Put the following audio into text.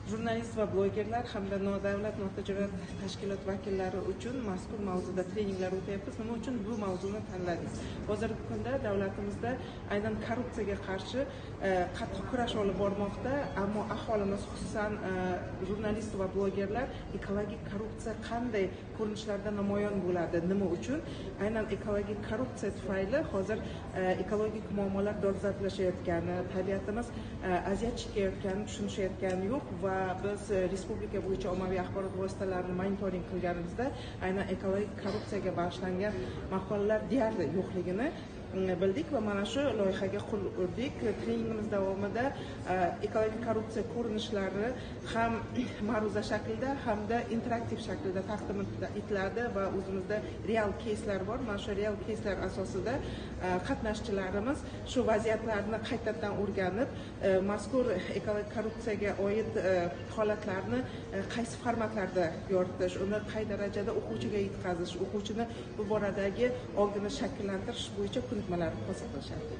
Jurnalist va blogerlar hamda nodavlat notijorat tashkilot vakillari uchun mazkur mavzuda treninglar o'tyapmiz. Nima uchun bu mavzuni tanladik? Hozirgi kunda davlatimizda aynan korrupsiyaga qarshi qattiq kurash olib bormoqda, ammo aholimiz, xususan jurnalist va blogerlar ekologik korrupsiya qanday ko'rinishlarda namoyon bo'ladi, nima uchun aynan ekologik korrupsiya tufayli hozir ekologik muammolar dolzarblashayotgani, tabiatimiz aziyat chekayotganini tushunishayotgani yo'q va biz respublika bo'yicha ommaviy axborot vositalarini monitoring qilganimizda aynan ekologik korrupsiyaga bag'ishlangan maqolalar deyarli yo'qligini bildik va mana shu loyihaga qo'l urdik. Treningimiz davomida ekologik korrupsiya ko'rinishlari ham ma'ruza shaklida hamda interaktiv shaklda taqdim etiladi va o'zimizda real keyslar bor. Mana shu real keyslar asosida qatnashchilarimiz shu vaziyatlarni qaytadan o'rganib, mazkur ekologik korrupsiyaga oid holatlarni qaysi formatlarda yoritish, uni qay darajada o'quvchiga yetkazish, o'quvchini bu boradagi ongini shakllantirish bo'yicha ko'nikmalar hosil qilishadi.